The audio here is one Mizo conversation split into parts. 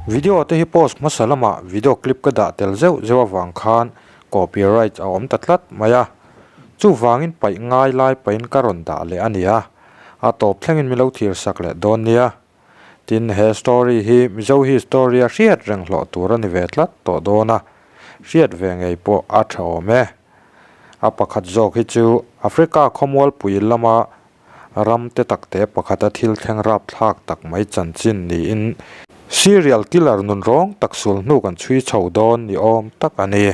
Video te hi post hmasa lamah video clip ka dah tel zeuh zeuh avang khan copyright a awm ta tlat mai a, chuvangin paih ngai lai pahin ka rawn dah leh a ni a, a tawp thlengin min lo thlir sak leh dawn nia. Tin, he story hi Mizo history a hriat reng hlawh tur a ni ve tlat tawh dawn a, hriat ve ngei pawh a tha awm e. A pakhat zawk hi chu Africa khawmualpui lama ram te takte pakhata thil thleng rapthlak tak mai chanchin niin serial killer nun rawng tak sul hnu kan chhui chho dawn ni awm tak a ni.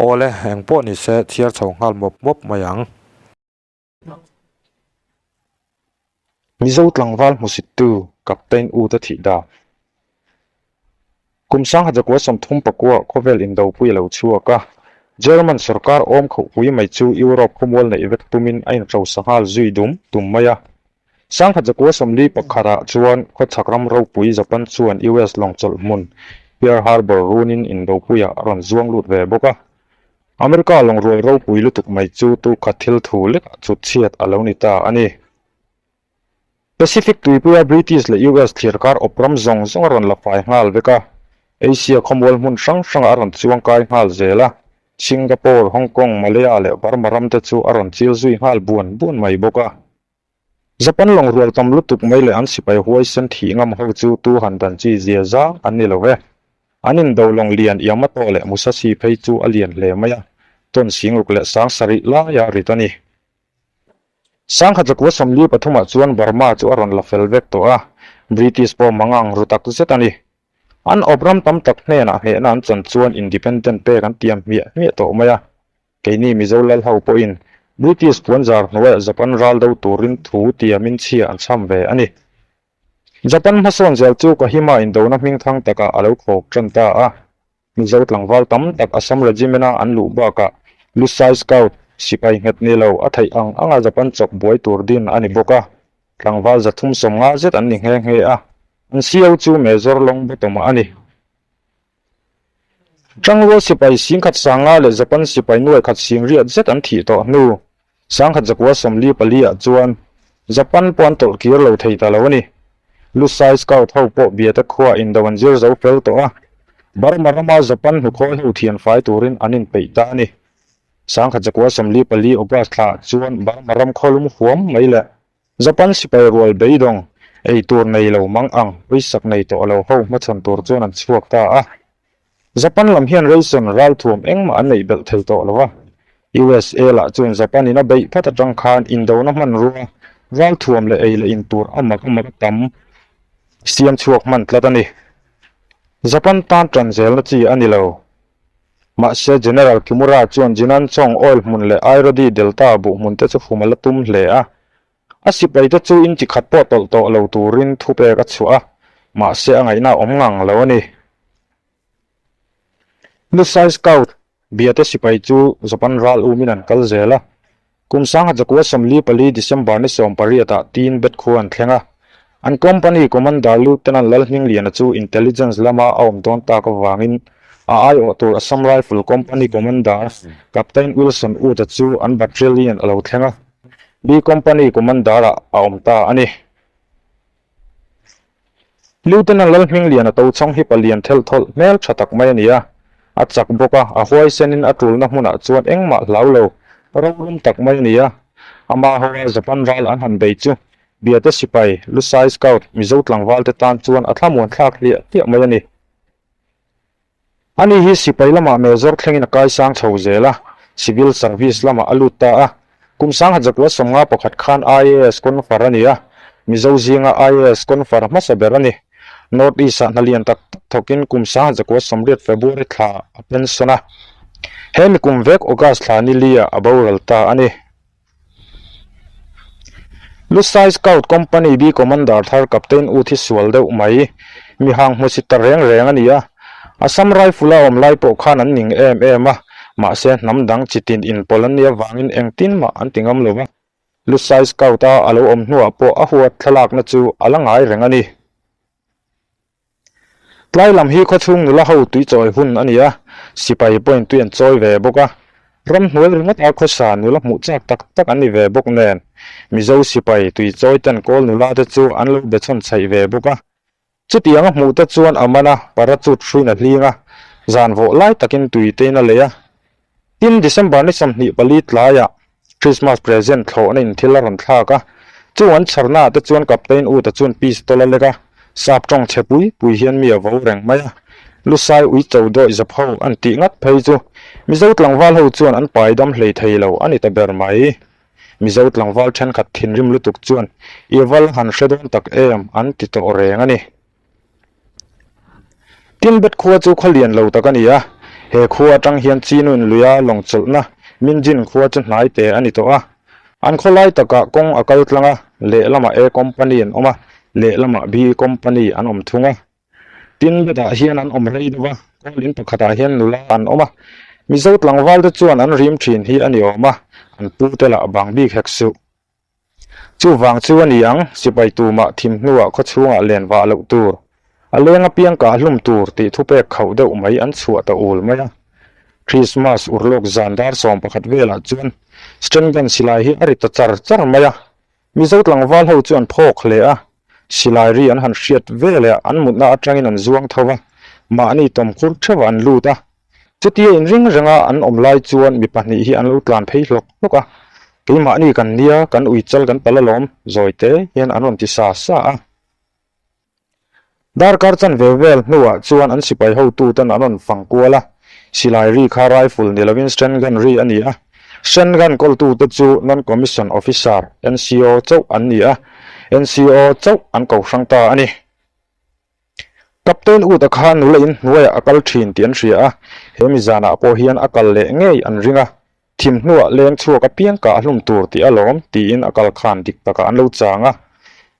Awle, engpawh ni se chhiar chho nghal mawp mawp mai ang. Mizo tlangval hmusittu Captain U te thih dan. Kum sanghajakua 34 khawvel indopui a lo chhuak a, German sorkar awm khohpui mai chu Europe khawmual neih vek tumin a inhrosa nghal zui dum dum mai a. Sanghajakua 41 ah chuan khawchhak ram ropui Japan chuan US lawng chawlh hmun Pearl Harbor runin indopuiah a rawn zuang lut ve bawk a. America lawngrual ropui lutuk mai chu tukhat thil thu lekah chut chhiat a lo ni ta a ni. Pacific tuipuia British leh US thliarkar awp ram zawng zawng a rawn la fai nghal vek a, Asia khawmual hmun hrang hrangah a rawn chuang kai nghal zel a, Singapore, Hong Kong, Malaya leh Burma ram te chu a rawn chil zui nghal buan buan mai bawk a. Japan lawng rual tam lutuk mai leh an sipai huaisen thih ngam ho chu tu han dan chi zia zang an ni lo ve. An indo lawng lian Yamato leh Musashi phei chu a lian hle mai a, tawn singruk leh sang sarih laia rit a ni. Sangkhat zakua 43 ah chuan Burma chu a rawn la fel vek tawh a, British pawh mangang ru tak zet a ni. An awp ram tam tak hnenah hnehna an chan chuan independent pek an tiam hmiah hmiah tawh mai a. Keini Mizo lal ho pawhin British puanzar hnuaiah Japan ral do turin thu tiamin chhia an chham ve a ni. Japan hmasawn zel chu Kohima indona hmingthang takah a lo khawk tan ta a. Mizo tlangval tam tak Assam Regiment-a an luh bakah Lusai Scout, sipai nghet ni lo, a theih ang anga Japan chawk buai tur din a ni bawk a. Tlangval 350 zet an ni nghe nghe a, an CO chu Major Longbottom-a a ni. Tangrual sipai 10,500 leh Japan sipai 10,000 zet an thih tawh hnu 1944 ah chuan Japan pawh an tawlh kir lo thei ta lo a ni. Lusai Scout ho pawh Biate khua indo an zir zo fel tawh a, Burma rama Japan hnukhawi ho thian fai turin an inpeih ta a ni. 1944 August thla ah chuan Burma ram khawlum huam mai leh Japan sipai rual beidawng, ei tur nei lo mang ang, uisak nei tawh lo ho hmachhawn tur chuan an chhuak ta a. Japan lam hian ration ralthuam engmah an neih belh thei tawh lo a. USA lah chuan Japan in a beih phat atang khan indona hmanrua, ralthuam leh ei leh in tur a mak a mak a tam siam chhuak hman tlat a ni. Japan tan tan zelna chi a ni lo. Mahse General Kimura chuan Jinanchong oil hmun leh Airodi Delta buh hmun te chu hum a la tum hle a. A sipai te chu inchi khat pawh tawlh tawh lo turin thupek a chhuah a, mahse a ngaihna a awm ngang lo a ni. Lusai Scout Biate sipai chu Japan ral umin an kal zel a. Kum 1944 December ni 18 ah Tin Bet khua an thleng a. An company commander Lieutenant Lalhmingliana chu intelligence lama a awm dawn tak avangin a aiawh tur Assam Rifle Company commander Captain Wilson Wood-a chu an battalion a lo thleng a. B Company commander-ah a awm ta a ni. Lieutenant Lalhmingliana Tochhawng hi palian thelh thawlh hmel tha tak mai a ni a, a chak bawk a, a huaisenin a tulna hmunah chuan engmah hlau lo, rorum tak mai a ni a. Amah hoa Japan ral an han bei chu Biate sipai, Lusai Scout, Mizo tlangvalte tan chuan a thlamuan thlak hliah hliah mai a ni. Ani hi sipai lamah Major thlengin a kaisang chho zel a, Civil Service lamah a lut ta a. Kum 1951 khan IAS confer a ni a, Mizo zinga IAS confer hmasa ber a ni. North East-ah hna lian tak tak thawkin kum 1980 February thla a pension a. He mi kum vek August thla ni li-ah a boral ta a ni. Lusai Scout Company B Commander thar Captain U thi sual deuh mai, mi hang hmusit ta reng reng a ni a. Assam Rifle a awm lai pawh khan an ning em em a, mahse hnam dang chitin inpawlh an nih avangin engtin mah an ti ngam lo va. Lusai Scout a a lo awm hnuah pawh a huat thlalakna chu a la ngai reng a ni. Tlai lam hi khawchhung nula ho tui chawi hun a ni a, sipai pawhin tui an chawi ve bawk a. Ramhnuai ringawt a khawsa nula hmuh chak tak tak an ni ve bawk nen, Mizo sipai tui chawi ten kawl nula te chu an lo be chhawn chhaih ve bawk a. Chutiang a hmuh te chuan a man a, parachute hruiin a hling a, zan vawh lai takin tui tein a lei a. Tin, December ni 24 tlaiah Christmas present thlawhna in thil a rawn thlak a, chung an chharnaah te chuan Captain Uta chuan pistol a lek a, sap tawng chhe pui pui hian mi a vo reng mai a. Lusai uicho dawih zap ho an tih ngat phei chu Mizo tlangval ho chuan an pai dam hlei thei lo a ni ta ber mai. Mizo tlangval thenkhat thinrim lutuk chuan i val han hre dawn tak em an ti tawh reng a ni. Tinbet khua chu khaw lian lo tak a ni a, he khua atang hian Chinun luia lawng chawlhna Minjin khua chu hnai te a ni tawh a. An khaw lai takah kawng a kal tlang a, lehlamah A company an awm a, lehlamah B company an awm thung a. Tin, betah hian an awm rei deuh a, kawl in pakhatah hian nula an awm a. Mizo tlangval te chuan an rim thin hi a ni awm a, an pu te lah bang bik hek suh. Chuvang chu a ni ang, sipai tumah thim hnuah khaw chhungah len vah loh tur, a leng apiang kah hlum tur tih thupek khauh deuh mai an chhuah ta ul mai a. Krismas urlawk zan dar 11 velah chuan Stengun silai hi a ri ta char char mai a, Mizo tlangval ho chu an phawk hle a, silai ri an han hriat veleh an mutna atangin an zuang tho va, mahni tawmkhur theuhah an lut a. Chutia inring renga an awm lai chuan mi pahnih hi an lo tlan phei hlawk hlawk a, Keimahni kan nia, kan uichal kan palh alawm, zawi te hian an rawn ti sa sa a. Darkar chanve vel hnuah chuan an sipai hotuten an rawn fang kual a, silai ri kha rifle ni lovin Sten gun ri a ni a, Sten gun kawltute chu Non-Commissioned Officer, NCO, chauh an ni a, NCO chauh an ko hrang ta a ni. Captain Uta kha nula in hnuaiah a kal thin tih an hria a, he mi zanah pawh hian a kal leh ngei an ring a, Thim hnuah leng chhuak apiang kah hlum tur tih alawm tiin a kal khan dik takah an lo chang a,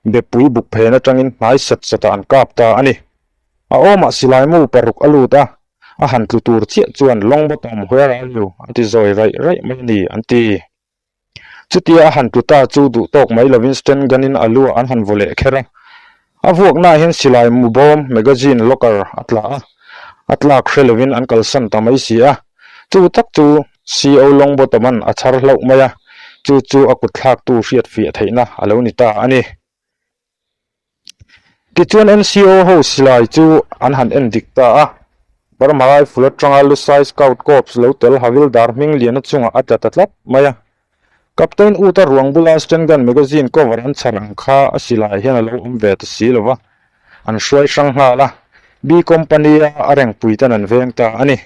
Bepui buk phen atangin hnai sat satah an kap ta a ni. A awmah silai mu paruk a lut a, a han tlu tur chiah chuan Longbottom where are you a ti zawi raih raih mai a ni an ti. Chutia a han tlu ta chu duh tawk mai lovin stand gun in a luah an han vaw leh kher a, A vuaknaah hian silai mu bawm, magazine, locker a tla a, a tlak hre lovin an kalsan ta mai si a. Chu tak chu CO Longbottom-a'n a chhar hlauh mai a, chu chu a kut thlaktu hriat fiah theihna a lo ni ta a ni. Tichuan NCO ho silai chu an han en dik ta a, Burma Rifle atanga Lusai Scout Corps lo tel Havildar hming liana chungah a tla ta tlat mai a. Captain Uta ruang bula Sten gun magazine cover an chhar ang kha a silai hian a lo awm ve ta si lo va, an hruai hrang nghal a, B Company a a rengpui ten an veng ta a ni.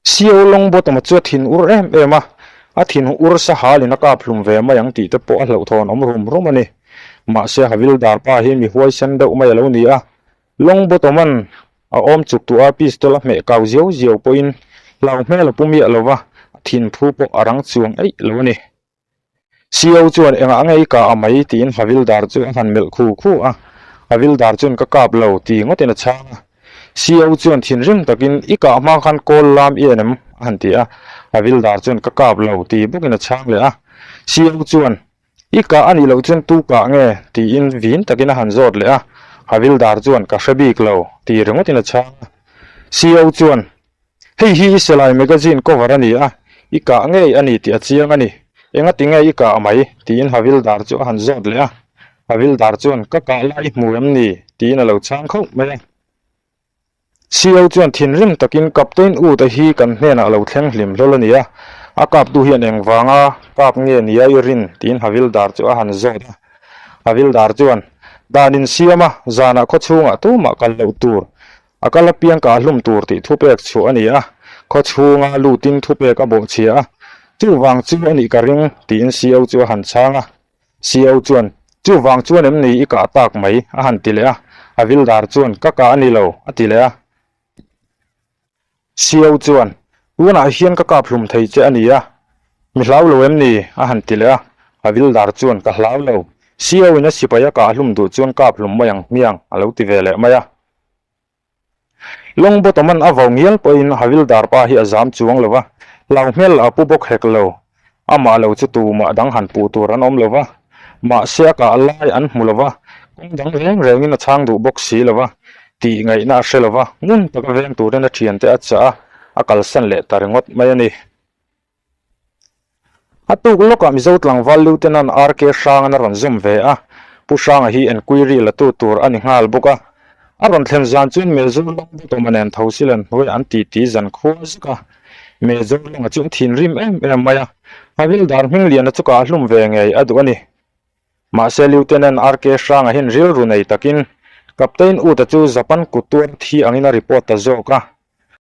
CO Longbottom-a chu a thin ur em em a, a thin ur sa halin a kap hlum ve mai ang tih te pawh a hlauhthawn awm rum rum a ni. Mahse Havildar pa hi mi huaisen deuh mai a lo ni a, Longbottom-a'n a awm chuk tuah a pistol a hmeh kau ziau ziau pawhin hlau hmel a pu miah lo va, a thin phu pawh a rang chuang eih lo a ni. CO chuan engah nge i kah a mai tiin Havildar chu a han melh khu khu a, Havildar chuan ka kap lo ti ngawtin a chhang a. CO chuan thinrim takin i kah hma khan kawl lam i en em? a han ti a, Havildar chuan ka kap lo ti bawkin a chhang leh a. CO chuan I kah a nih loh chuan tu kah nge? tiin vin takin a han zawt leh a, Havildar chuan ka hre bik lo ti ringawtin a chhang a. CO chuan, Hei hi i Selai magazine cover a ni a, i kah ngei a ni tih a chiang a ni. Engati nge i kah mai? tiin Havildar chu a han zawt leh a. Havildar chuan, Ka kah lai i hmu em ni? tiin a lo chhang khauh mai a. CO chuan thinrim takin Captain Uta hi kan hnenah a lo thleng hlim hlawl a ni a, a kaptu hian engvanga kap nge nia i rin tiin Havildar chu a han zawt a. Havildar chuan, Dan insiam a, zanah khaw chhungah tumah kal loh tur, a kal apiang kah hlum tur tih thupek chhuah a ni a, khaw chhunga lutin thupek a bawhchhia a, chuvang chu a nih ka ring tiin CO chu a han chhang a. CO chuan, Chuvang chuan em ni i kah tak mai? a han ti leh a. Havildar chuan, Ka kah a ni lo, a ti leh a. CO chuan, Tunah hian ka kap hlum thei che a ni a, mi hlau lo em ni? a han ti leh a. Havildar chuan, Ka hlau lo. CO in a sipai a kah hlum duh chuan kap hlum mai ang hmiang, a lo ti ve leh mai a. Longbottom-a'n a vau ngial pawhin Havildar pa hi a zam chuang lo va, hlau hmel a pu bawk hek lo. Amah lo chu tumah dang han puh tur an awm lo va, mahse a kah lai an hmu lo va, kawng dang reng rengin a chhang duh bawk si lo va, tih ngaihna a hre lo va, ngun taka veng turin a thiante a chah a, a kalsan leh ta ringawt mai a ni. A tuk lawkah Mizo tlangval Lieutenant RK Hrangan a rawn zawm ve a. Pu Hranga hi enquiry la tu tur a ni nghal bawk a. A rawn thlen zan chuan Major Longbottom-a nen Thosilen hnuai an titi zan khua zuk a. Major Longa chu a thinrim em em mai a, Havildar Hmingliana chu kah hlum ve ngei a duh a ni. Mahse Lieutenant RK Hranga hian rilru nei takin Captain Uta chu Japan kut tuar thi angin a report ta zawk a.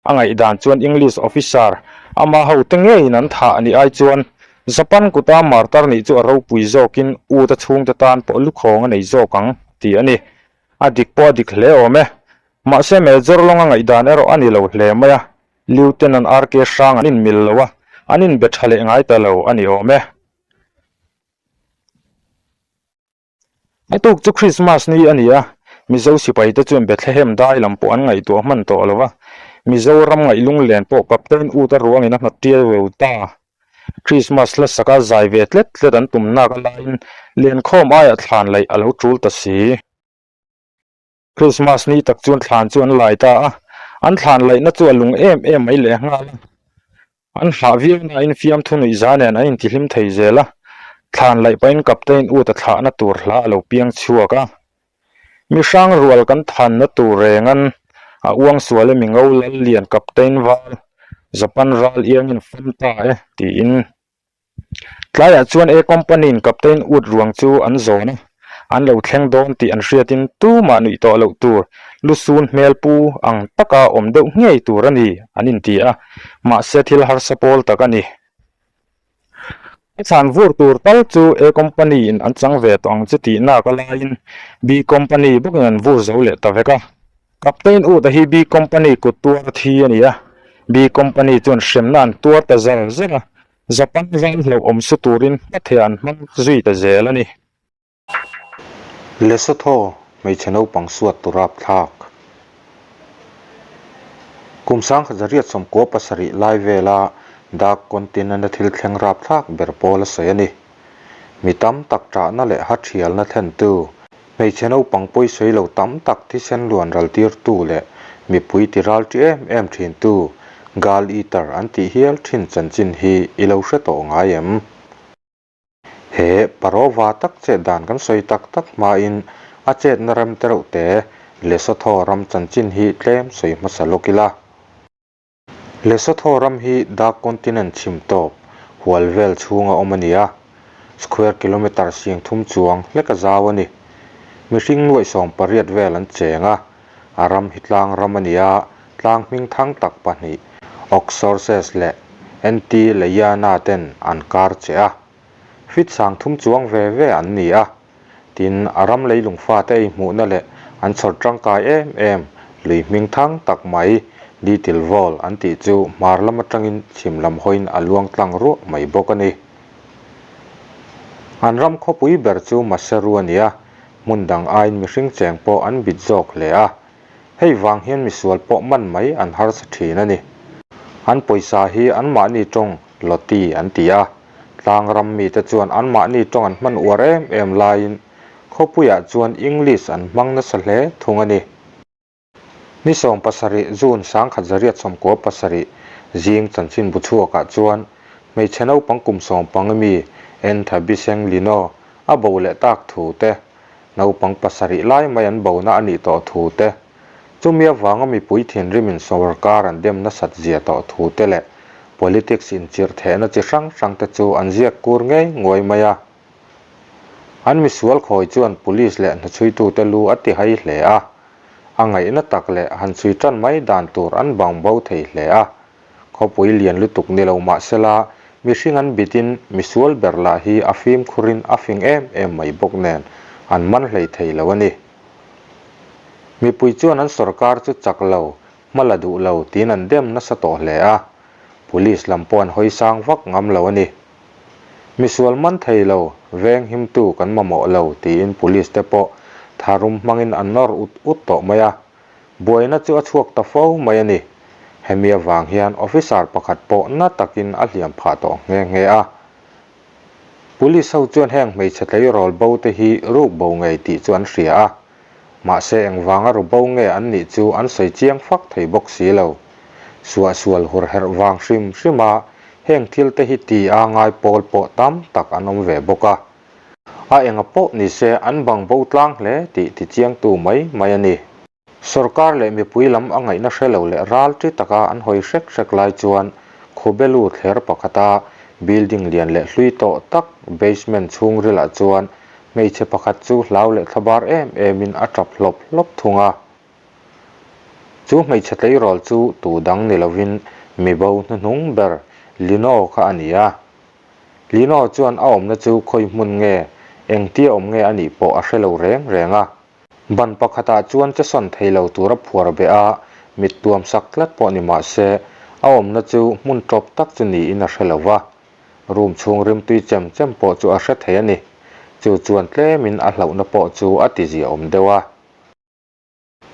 A ngaihdan chuan English officer ama hote ngeiin an thah nih ai chuan Japan kuta martar nih chu a ropui zawkin Uta chhungte tan pawh lukhawng a nei zawk ang tih a ni. A dik pawh a dik hle awm e. Mahse Major Longa ngaihdan erawh a ni lo hle mai a, Lieutenant RK Hrang an inmil lo a, an inbe tha leh ngai ta lo a ni awm e. A tuk chu Krismas ni a ni a, Mizo sipaite chuan Bethlehem dai lam pawh an ngaihtuah hman tawh lo a, Mizoram ngaihlunglen pawh Captain Uta ruangin a hnawt tial veu ta. Krismas hla saka zai ve tlet tlet an tum nak a laiin lenkhawm aiah thlan laih a lo tul ta si. Krismas ni tak chuan thlan chu an lai ta a, an thlan laihna chu a lung em em mai leh nghal a. An hlah viau nain fiamthu nuihza nen an intihlim thei zel a, thlan laih pahin Captain Uta thlahna tur hla a lo piang chhuak a. Mi hrang rual kan thanna tur rengan a uang sual e mi ngo lal lian Captain val Japan ral iangin fam ta e tiin. Tlaiah chuan A Company-in Captain Wood ruang chu an zawn a, an lo thleng dawn tih an hriatin tumah nuih tawh loh tur lusun hmel pu ang taka awm deuh ngei tur a ni an inti a, mahse thil harsa pawl tak a ni. A chhan vur tur tal chu A Company-in an chang ve tawh ang chu tih nak a laiin B Company bawkin an vur zo leh ta vek a. Captain Uta hi B Company kut tuar thi a ni a, B Company chuan hremna an tuar ta zar zar a, Japan ral hlauhawm su turin hmatheh an hmang zui ta zel a ni. Lesotho hmeichhe naupang suat tu rapthlak. Kum 1997 lai vela Dark Continent-a thil thleng rapthlak ber pawl a sawi a ni. Mi tam tak ṭahna leh ha ṭhialna thlentu, hmeichhe naupang pawisawi lo tam tak thisen luan raltirtu leh mipui ti ral ṭi em em ṭhintu Girl Eater an tih hial ṭhin chanchin hi i lo hre tawh ngai em? He parova tak chet dan kan sawi tak tak hmain a chetna rem tereuh te Lesotho ram chanchin hi tlem sawi hmasa lawk ila. Lesotho ram hi Dark Continent chhim tawp, hual vel chhunga awm a ni a, square kilometre 3000 chuang hlek a zau a ni. Mihring nuaih 18 vel an cheng a, a ram hi tlang ram a ni a, tlang hming thang tak pahnih, Oxorses leh NT Leyana ten an kar che a. Feet 3000 chuang ve ve an ni a. Tin, a ram leilung fate ei hmuhna leh an chhawr tangkai em em, lui hming thang tak mai, Little Vaal an tih chu hmar lam atangin chhim lam hawiin a luang tlang ruah mai bawk a ni. An ram khawpui ber chu Maseru a ni a, hmun dang aiin mihring cheng pawh an bit zawk hle a. Hei vang hian misual pawh man mai an harsa thin a ni. An pawisa hi anmahni tawng Loti an ti a, tlang ram mite chuan anmahni tawng an hman uar em em laiin khawpuiah chuan English an hmang nasa hle thung a ni. Ni 17 June 1997 zing chanchin bu chhuakah chuan hmeichhe naupang kum sawmpang mi Entha Biseng Lino a bo leh tak thu te, naupang pasarih lai mai an bona a nih tawh thu te, Chumi avanga mipui thinrimin sorkar an dem nasat zia tawh thu te leh politics inchirh thehna chi hrang hrang te chu an ziak kur ngei nguai mai a. An misual khawi chuan police leh hnachhuitute lu a ti hai hle a, a ngaihna tak leh han chhui tan mai dan tur an bang bo thei hle a. Khawpui lian lutuk ni lo mah sela, mihring an bitin misual ber lah hi a fimkhurin a fing em em mai bawk nen an man hlei thei lo a ni. Mipui chuan an sorkar chu chak lo, hma la duh lo tiin an dem nasa tawh hle a, police lam pawh an hawi sang vak ngam lo a ni. Misual man thei lo, veng himtu kan mamawh lo tiin police te pawh tharum hmangin an nawr ut ut tawh mai a, buaina chu a chhuak ta fo mai a ni. Hemi avang hian officer pakhat pawh na takin a hliam phah tawh nghe nghe a. Police ho chuan heng hmeichhe tleirawl bo te hi ruk bo ngei tih chu an hria a, mahse engvanga ru bo nge an nih chu an sawi chiang fak thei bawk si lo. Suahsual hur herh vang hrim hrim a, heng thil te hi ti a ngai pawl pawh tam tak an awm ve bawk a. A enga pawh ni se an bang bo tlang hle tih tichiangtu mai mai a ni. Sorkar leh mipui lam a ngaihna hre lo leh ral ṭi taka an hawi hrek hrek lai chuan Khubelu thler pakhata building lian leh hlui tawh tak basement chhungrilah chuan hmeichhe pakhat chu hlau leh thlabar em emin a ṭap hlawp hlawp thung a. Chu hmeichhe tleirawl chu tu dang ni lovin mibo hnuhnung ber Lino kha a ni a. Lino chuan a awmna chu khawi hmun nge, engtia awm nge a nih pawh a hre lo reng reng a. Ban pakhatah chuan chesawn thei lo tura phuar beh a, mit tuam sak tlat pawh ni mah se, a awmna chu hmun tawp tak chu niin a hre lo va. Room chhung rimtui chem chem pawh chu a hre thei a ni. Chu chuan tlemin a hlauhna pawh chu a tiziaawm deuh a.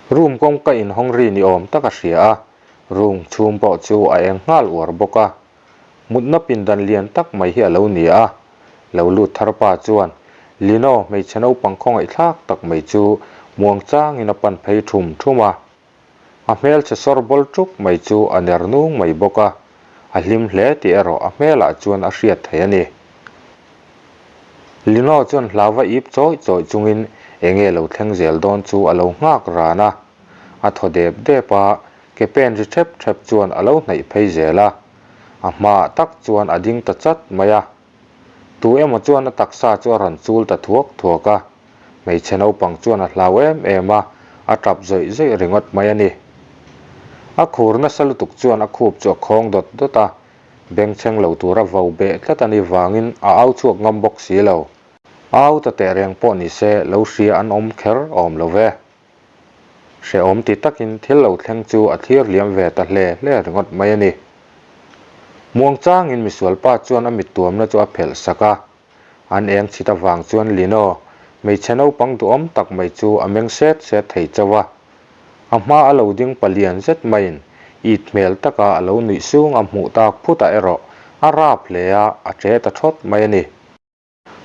Room kawngka inhawng ri ni awm tak a hria a, room chhung pawh chu a eng nghal uar bawk a. Mutna pindan lian tak mai hi a lo ni a, lo lut thar pa chuan Lino hmeichhe naupang khawngaihthlak tak mai chu muang changin a pan phei thum thum a. A hmelchhe sawr bawl ṭuk mai chu a ner nung mai bawk a, a hlim hle tih erawh a hmelah chuan a hriat thei a ni. Lino chuan hlauva ip chawih chawih chungin enge lo thleng zel dawn chu a lo nghak ran a, a thaw dep dep a, ke pen ri thep thep chuan a lo hnaih phei zel a, a hmaah tak chuan a ding ta chat mai a. Tu emaw chuan a taksa chu a rawn chul ta thuak thuak a, hmeichhe naupang chuan a hlau em em a, a tap zawih zawih ringawt mai a ni. A khur nasa lutuk chuan a khup chu a khawng dawt dawt a, Bengchheng lo tura vau beh tlat a nih vangin a au chhuak ngam bawk si lo. Au ta teh reng pawh ni se lo hria an awm kher awm lo ve. Hrehawm ti takin thil lo thleng chu a thlir liam ve ta hle hle ringawt mai a ni. Muangchangin misualpa chuan a mittuamna chu a phelh sak a. An eng chhit avang chuan Lino, hmeichhe naupang duhawm tak mai chu a meng set set thei chauh a. A hma a lo ding palian zet maiin it hmel taka a lo nuih sung a hmuh tak phutah erawh a rap hle a, a che ta thawt mai a ni.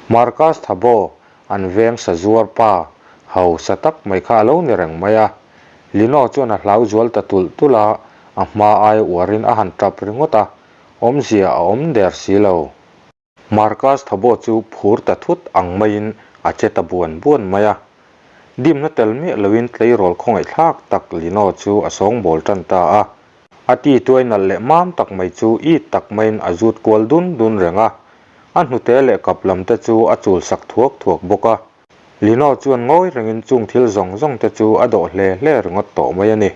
Marcus Thabo, an veng sa zuar pa, hausa tak mai kha a lo ni reng mai a. Lino chuan a hlau zual ta tulh tulh a, a hma aia uarin a han tap ringawt a, awmzia a awm der si lo. Marcus Thabo chu phur ta thut ang maiin a che ta buan buan mai a. Dimna tel miah loin tleirawl khawngaihthlak tak Lino chu a sawngbawl tan ta a. A ti tuai nalh leh mam tak mai chu it tak maiin a zut kual dun dun reng a. A hnute leh kap lam te chu a chul sak thuak thuak bawk a. Lino chuan ngawi rengin chung thil zawng zawng te chu a dawh hle hle ringawt tawh mai a ni.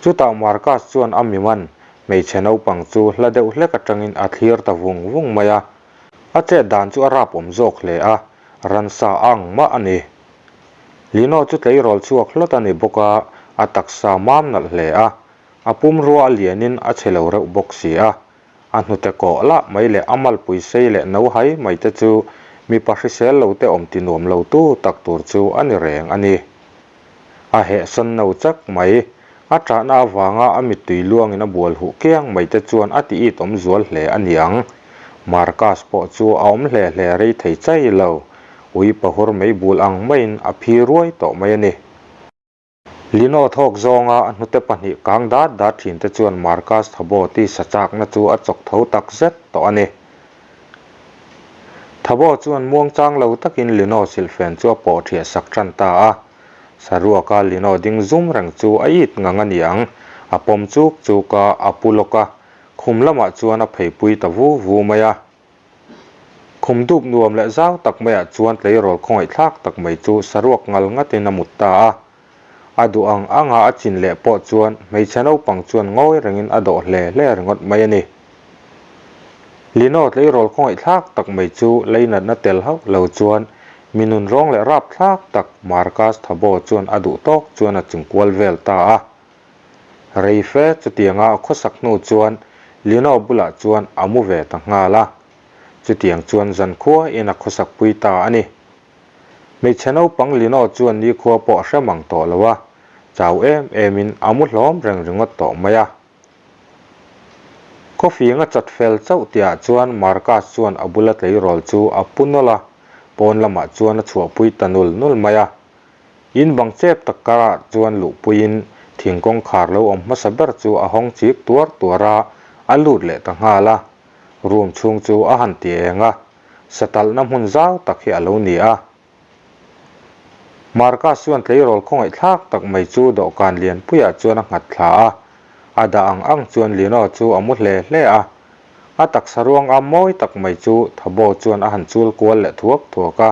Chutah Marcus chuan a miman hmeichhe naupang chu hla deuh hlek atangin a thlir ta vung vung mai a. A chet dan chu a rap awm zawk hle a, ransa ang mah a ni. Lino chu tleirawl chhuak hlawt a ni bawk a, a taksa mam nalh hle a, a pumrua a lianin a chhe lo reuh bawk si a. A hnute kawh lah mai leh a malpui sei leh no hai mai te chu mipa hrisel lo te awm ti nuam lo tu tak tur chu a ni reng a ni. A heh sawn no chak mai. A ṭahna avanga a mittui luangin a bual huh kiang mai te chuan a ti it awm zual hle a niang. Marcus pawh chu a awm hle hle rei thei chai lo. Ui pahur mei bul ang maiin a phi ruai tawh mai a ni. Lino thawk zawnga a hnute pahnih kang dat dat thin te chuan Marcus Thabo tisa chakna chu a chawk tho tak zet tawh a ni. Thabo chuan muangchang lo takin Lino silhfen chu a pawh thiah sak tan ta a. Saruaka Lino ding zum reng chu a it ngang a ni ang, a pawm chuk chuk a, a pu lawk a, khum lamah chuan a pheipui ta vu vu mai a. Khum dup nuam leh zau tak maiah chuan tleirawl khawngaihthlak tak mai chu saruak ngal ngatin a mut ta a. A duh ang anga a chin leh pawh chuan hmeichhe naupang chuan ngawi rengin a dawh hle hle ringawt mai a ni. Lino tleirawl khawngaihthlak tak mai chu leinatna tel hauh lo chuan mi nun rawng leh rapthlak tak Marcus Thabo chuan a duh tawk chuan a chingkual vel ta a. Rei fe chutianga a khawsak hnu chuan Lino bulah chuan a mu ve ta nghal a. Chutiang chuan zankhua in a khawsak pui ta a ni. Hmeichhe naupang Lino chuan nikhua pawh a hre mang tawh lo a, chau em emin a mu hlawm reng ringawt tawh mai a. Khawfing a chat fel chauh tihah chuan Marcus chuan a bula tleirawl chu a pu nawlh a, pawn lamah chuan a chhuahpui ta nul nul mai a. In bang chep tak karah chuan luhpuiin thing kawngkhar lo awm hmasa ber chu a hawng chik tuar tuar a, a lut leh ta nghal a. Room chhung chu a han ti eng a. Satalhna hmun zau tak hi a lo ni a. Marcus chuan tleirawl khawngaihthlak tak mai chu dawhkan lianpuiah chuan a nghat thla a, a dah ang ang chuan Lino chu a mu hle hle a. A taksa ruang am mawi tak mai chu Thabo chuan a han chul kual leh thuak thuak a.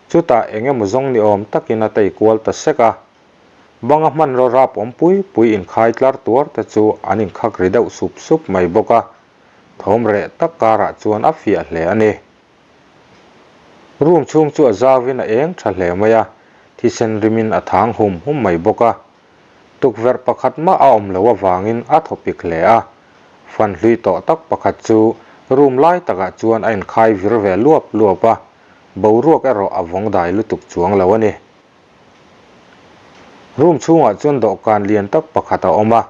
Chutah eng emaw zawng ni awm takin a tei kual ta sek a. Banga hmanraw rap awm pui pui inkhai tlar tuar te chu an inkhak ri deuh sup sup mai bawk a. Thawm reh tak karah chuan a fiah hle a ni. Room chhung chu a zauin a eng tha hle mai a, thisen rimin a thang hum hum mai bawk a. Tukverh pakhat mah a awm loh avangin a thawpik hle a. Fan hlui tawh tak pakhat chu room lai takah chuan a inkhai vir ve luap luap a, boruak erawh a vawng dai lutuk chuang lo a ni. Room chhungah chuan dawhkan lian tak pakhat a awm a,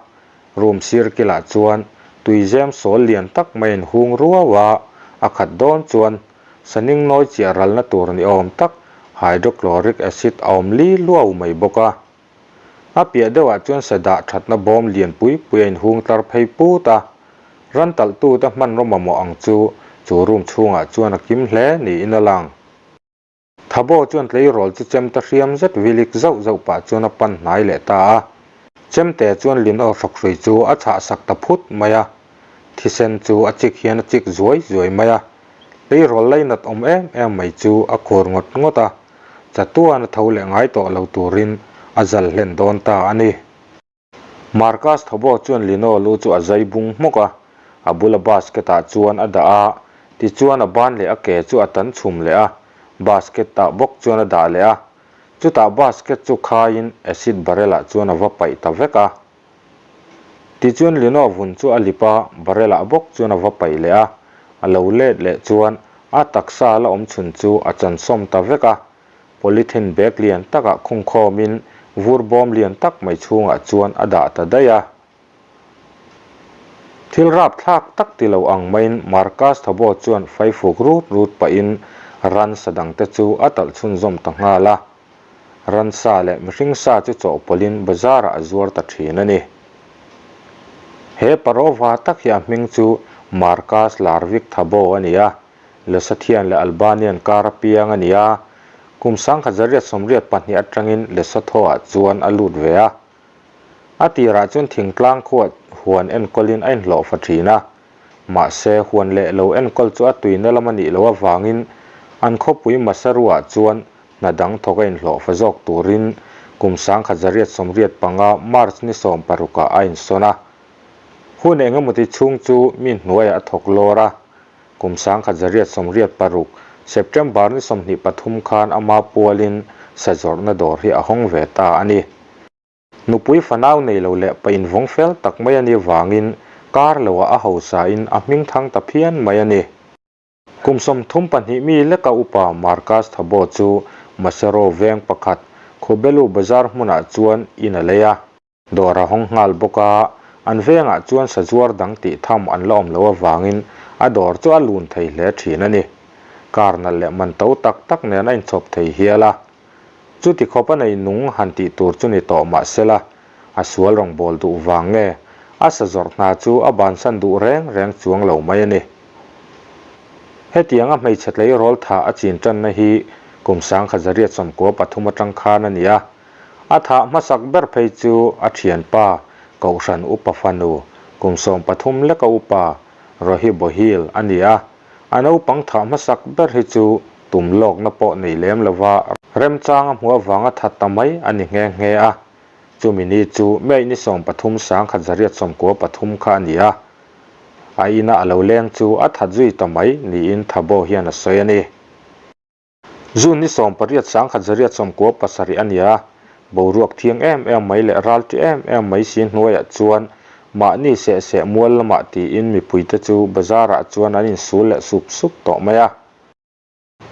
Room sir kilah chuan tuizem sawl lian tak mai in hung ruau a, a khat dawn chuan saning nawi chiah ralna tur ni awm tak hydrochloric acid a awm li luau mai bawk a. A piah deuhah chuan sa dah thatna bawm lian pui pui a in hung tlar phei put a, ran talhtute hmanraw mamawh ang chu chu room chhungah chuan a kim hle niin a lang. Thabo chuan tleirawl chu chemte hriam zet vilik zauh zauh pah chuan a pan hnai leh ta a. Chemte chuan Lin-aw hrawkhrui chu a chhah sak ta phut mai a. Thisen chu a chik hian a chik zuai zuai mai a. Tleirawl lainat awm em em mai chu a khur ngawt ngawt a. Chatuan a tho leh ngai tawh lo turin a zal hlen dawn ta a ni. Marcus Thabo chuan Lino lu chu a zai bung hmawk a, a bula basket ah chuan a dah a, tichuan a ban leh a ke chu a tan chhum leh a, basket ah bawk chuan a dah leh a, chutah basket chu khaiin acid barrel ah chuan a va paih ta vek a. Tichuan Lino vun chu a lip a, barrel ah bawk chuan a va paih leh a, a lo let leh chuan a taksa la awm chhun chu a chansawm ta vek a, Polythene bag lian takah khungkhawmin vur bawm lian tak mai chhungah chuan a dah ta daih a. Thil rapthlak tak ti lo ang maiin Marcus Thabo chuan faifuk rut rut pahin ransa dangte chu a talh chhunzawm ta nghal a. Ransa leh mihring sa chu chawhpawlhin bazarah a zuar ta thin a ni. He parova tak hi a hming chu Marcus Larvik Thabo a ni a. Lesothian leh Albanian kar apiang a ni a, kum 1982 atangin Lesotho-ah chuan a lut ve a. A tirah chuan thingtlang khuah huan enkawlin a inhlawh fa thin a, mahse huan leh lo enkawl chu a tuina lam a nih loh avangin an khawpui Maseru-ah chuan hna dang thawk a inhlawh fa zawk turin kum 1985 March ni 16-ah a insawn a. Hun engemawti chhung chu mi hnuaiah a thawk lawr a, Kum 1986, September ni 23 khan ama pualin sazawrhna dawr hi a hawng ve ta a ni. Nupui fanau nei lo leh pa invawng fel tak mai a nih vangin kar loah a hausain a hming thang ta phian mai a ni. Kum 32 mi leka upa Marcus Thabo chu Maseru veng pakhat Khubelu bazar hmunah chuan in a lei a. Dawr a hawng nghal bawk a, an vengah chuan sazuar dang tih tham an la awm loh avangin a dawr chu a lun thei hle thin a ni. Kar nalh leh man to tak tak nen a inchhawp thei hial a. Chuti khawp a nei nung han tih tur chu ni tawh mah sela, a sual rawngbâwl duh vang nge a sa zawrh hna chu a bansan duh reng reng chuang lo mai a ni. Hetianga hmeichhe tleirawl tha a chin tanna hi kum 1993 atang khan a ni a. A thah hmasak ber phei chu a thianpa, Kohhran upa fanu, kum 13 leka upa, Rohi Bohil a ni a. A naupang thah hmasak ber hi chu tum lawkna pawh nei lem lova remchang a hmuh avanga that ta mai a ni nghe nghe a. Chumi ni chu May ni 13 1993 kha a ni a. A ina a lo leng chu a that zui ta mai niin Thabo hian a sawi a ni. June ni 18 1997 a ni a, boruak thiang em em mai leh ralṭi em em mai si hnuaiah chuan mahni seh seh mual lamah tiin mipuite chu bazarah chuan an insul leh sup sup tawh mai a.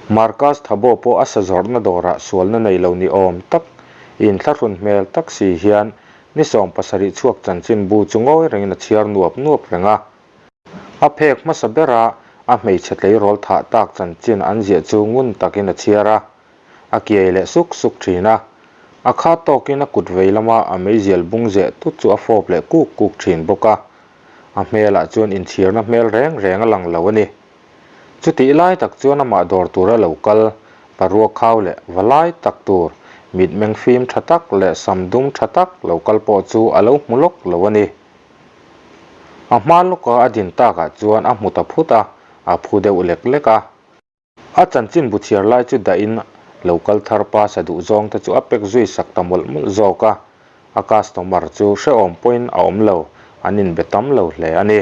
Marcus Thabo pawh a sa zawrhna dawrah sualna nei lo ni awm tak, inthlahrun hmel tak si hian ni 17 chhuak chanchinbu chu ngawi rengin a chhiar nuap nuap reng a. A phek hmasa bera a hmeichhe tleirawl thah tak chanchin an ziah chu ngun takin a chhiar a, a kiai leh suk suk thin a. A khat tawkin a kut vei lama a meizial bung zeh tut chu a fawp leh kuk kuk thin bawk a. A hmelah chuan inchhirna hmel reng reng a lang lo a ni. Chutih lai tak chuan amah dawr tura lo kal, parua khau leh va lai tak tur, mitmeng fim tha tak leh sam dum tha tak lo kal pawh chu a lo hmu lawk lo a ni. A hma lawka a din takah chuan a hmu ta phut a, a phu deuh lek lek a. A chanchin bu chhiar lai chu dahin lo kal thar pa sa duh zawng te chu a pek zui sak ta mawlh mawlh zawk a, a customer chu hrehawm pawhin a awm lo, an inbe tam lo hle a ni.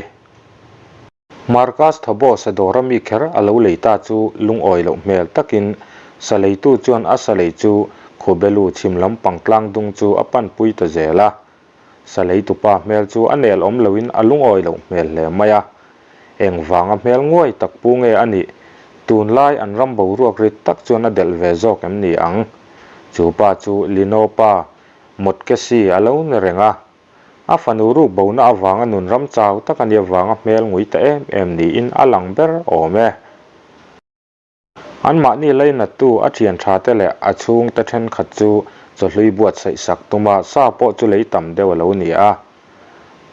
Marcus Thabo sa dawra mi kher a lo lei ta chu lungawi loh hmel takin sa leitu chuan a sa lei chu Khubelu chhim lam pang tlang dung chu a panpui ta zel a. Sa leitupa hmel chu a nel awm loin a lungawi loh hmel hle mai a. Engvanga hmel nguai tak pu nge a nih? Tunlai an ram boruak rit tak chuan a delh ve zawk em ni ang? Chu pa chu Lino pa Motkesi a lo ni reng a. A fanu ruk bona avanga nun ram chau tak a nih avanga hmel ngui ta em em niin a lang ber awm e. Anmahni lainattu a thian tha te leh a chhungte thenkhat chu chawhlui buatsaih sak tuma sa pawh chu lei tam deuh a lo ni a.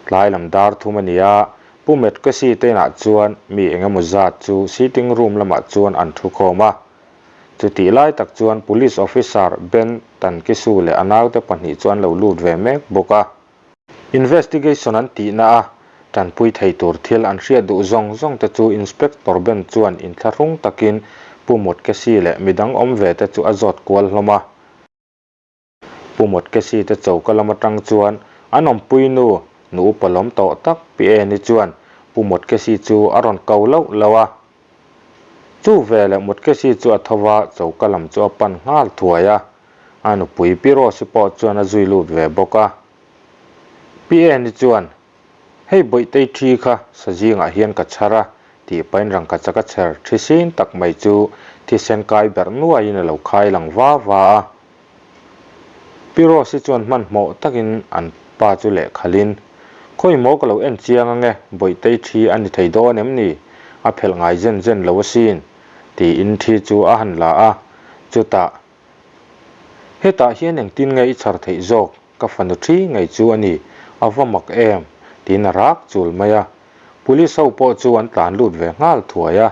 Tlai lam dar thum a ni a, Pu Metkesi te inah chuan mi engemaw zat chu sitting room lamah chuan an thu khawm a. Chutih lai tak chuan Police Officer Ben Tankisu leh a naute pahnih chu an lo lut ve mek bawk a. Investigation an tihna a tanpui thei tur thil an hriat duh zawng zawng te chu Inspector Ben chuan inthlahrung takin Pu Motkesi leh midang awm ve te chu a zawt kual hlawm a. Pu Motkesi te choka lam atang chuan an awmpui nu, nu upa lawm tawh tak Pi Eni chuan Pu Motkesi chu a rawn ko loh loh a. Chu veleh Motkesi chu a tho va choka lam chu a pan nghal thuai a. A nupui Pi Rose pawh chuan a zui lut ve bawk a. Pi Eni chuan, Hei Bawihtei thi kha sa zingah hian ka chhar a, tih pahin rangkachak a chher thi sin tak mai chu thisen kai berh nuaiin a lo khai lang va va a. Pi Rose chuan hmanhmawh takin an pa chu lehkhalin, Khawi maw ka lo en chiang ange, Bawihtei thi a ni thei dawn em ni? A phelh ngai zen zen lo asin, tiin thi chu a han la a. Chutah, Hetah hian engtin nge i chhar theih zawk? Ka fanu thi ngei chu a ni, a va mak em? tiin a rak chul mai a. Police ho pawh chu an tlan lut ve nghal thuai a.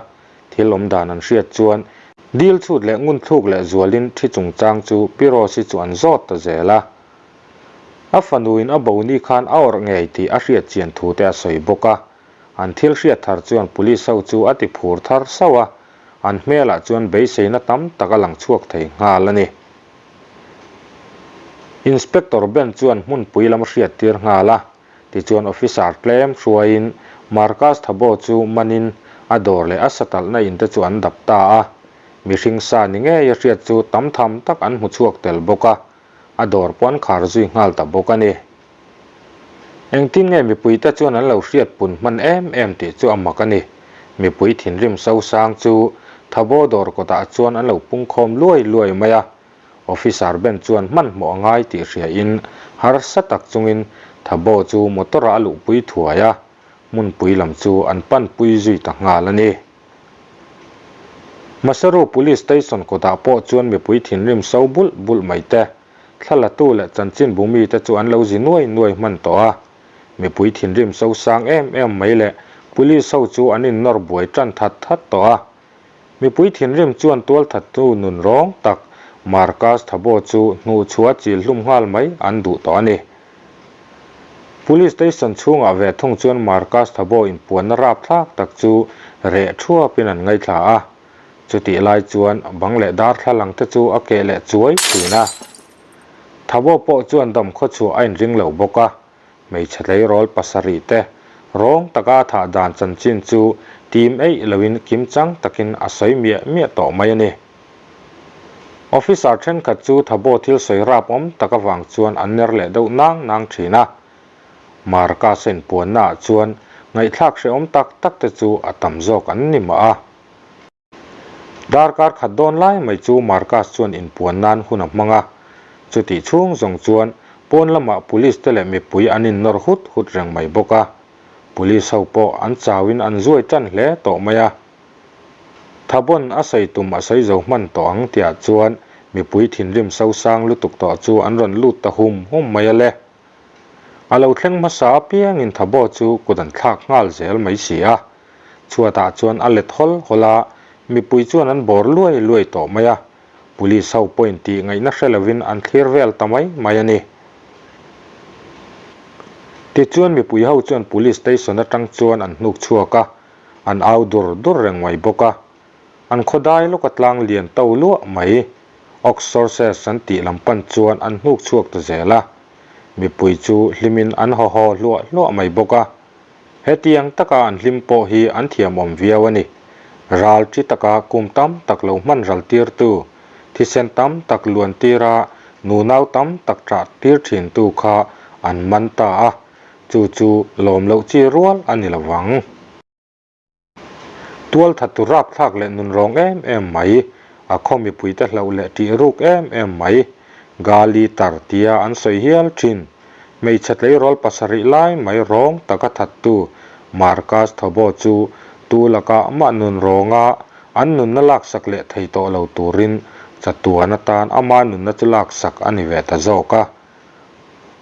Thil awm dan an hriat chuan dil chhut leh ngun thluk leh zualin thi chungchang chu Pi Rose-i chu an zawt ta zel a. A fanuin a bo ni khan a awrh ngei tih a hriat chian thu te a sawi bawk a. An thil hriat thar chuan police ho chu a ti phur thar sauh a, an hmelah chuan beiseina tam tak a lang chhuak thei nghal a ni. Inspector Ben chuan hmunpui lam a hriattir nghal a, tichuan officer tlem hruaiin Marcus Thabo chu manin a dawr leh a satalhna in te chu an dap ta a. Mihring sa ni ngei a hriat chu tam tham tak an hmu chhuak tel bawk a, a dawr pawh an khar zui nghal ta bawk a ni. Engtin nge mipuite chuan an lo hriat pun hman em em tih chu a mak a ni. Mipui thinrim sosang chu Thabo dawr kawtah chuan an lo pungkhawm luai luai mai a. Officer Ben chuan hmanhmawh a ngai tih hriain harsa tak chungin Thabo chu motor-ah a luhpui thuai a, hmunpui lam chu an panpui zui ta nghal a ni. Maseru Police Station kawtah pawh chuan mipui thinrim so bulh bulh mai te. Thlalatu leh chanchinbu mite chu an lo zi nuai nuai hman tawh a, mipui thinrim sosang em em mai leh police ho chu an innawr buai tan that that tawh a. Mipui thinrim chuan tualthattu nun rawng tak Marcus Thabo chu hnuhchhuah chil hlum nghal mai an duh tawh a ni. Police station chhungah ve thung chuan Marcus Thabo inpuanna rapthlak tak chu reh thuapin an ngaithla a. Chutih lai chuan bang leh darthlalang te chu a keh leh chuai thin a. Thabo pawh chuan dam khawchhuah a inring lo bawk a, hmeichhe tleirawl pasarih te rawng taka a thah dan chanchin chu tim eih loin kimchang takin a sawi miah miah tawh mai a ni. Officer thenkhat chu Thabo thil sawi rap awm tak avang chuan an ner leh deuh nang nang thin a. Marka sen puanna ah chuan ngaihthlak hrehawm tak tak te chu a tam zawk an ni mah a. Darkar khat dawn lai mai chu Marcus chuan inpuan nan hun a hmang a, chutih chhung zawng chuan pawn lamah police te leh mipui an innawr hut hut reng mai bawk a. Police ho pawh an chauin an zuai tan hle tawh mai a. Thabawn a sawi tum a sawi zo hman tawh ang tihah chuan mipui thinrim sosang lutuk tawh chu an rawn lut ta hum hum mai a le. A lo thleng hmasa apiangin Thabo chu kut an thlak nghal zel mai si a. Chhuatah chuan a let hawl hawl a, mipui chuan an bawr luai luai tawh mai a. Police ho pawhin tih ngaihna hre lovin an thlir vel ta mai mai a ni. Tichuan mipui ho chuan Police station atang chuan an hnuk chhuak a, an au dur dur reng mai bawk a. An khawdai lawka tlang lian to luah mai, Oxorces an tih lam pan chuan an hnuk chhuak ta zel a. Mipui chu hlimin an haw haw hluah hluah mai bawk a. Hetiang taka an hlim pawh hi an thiamawm viau a ni. Ral chi taka kum tam tak lo hman ral tirtu, thisen tam tak luan tira nunau tam tak ṭah tir ṭhintu kha an man ta a, chu chu lawm loh chi rual a ni lo vang. Tual that tur rapthlak leh nun rawng em em mai, a khaw mipuite hlauh leh ṭih ruk em em mai, Gali tar tia an sawi hial ṭhin. Hmeichhe tleirawl pasarih lai mai rawng taka thattu Marcus Thobo chu tu lakah mah nun rawnga an nunna laksak leh thei tawh lo turin chatuan atan ama nunna chu laksak a ni ve ta zawk a.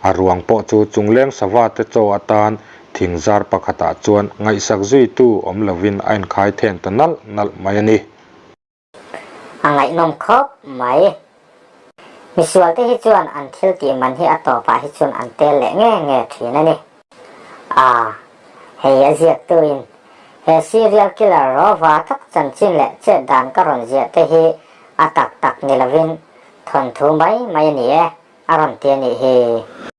A ruang pawh chu chungleng sava te chaw atan thing zar pakhatah chuan ngaihsak zuitu awm lovin a inkhai then ta nalh nalh mai a ni. A ngaihnawm khawp mai. Misual te hi chuan an thil tih man hi a tawpah hi chuan an tel leh nge nge thin a ni. A, hei a ziaktu in he serial killer rawva tak chanchin leh chet dan ka rawn ziah te hi a tak tak ni lovin thawnthu mai mai a ni e a rawn ti a nih hi.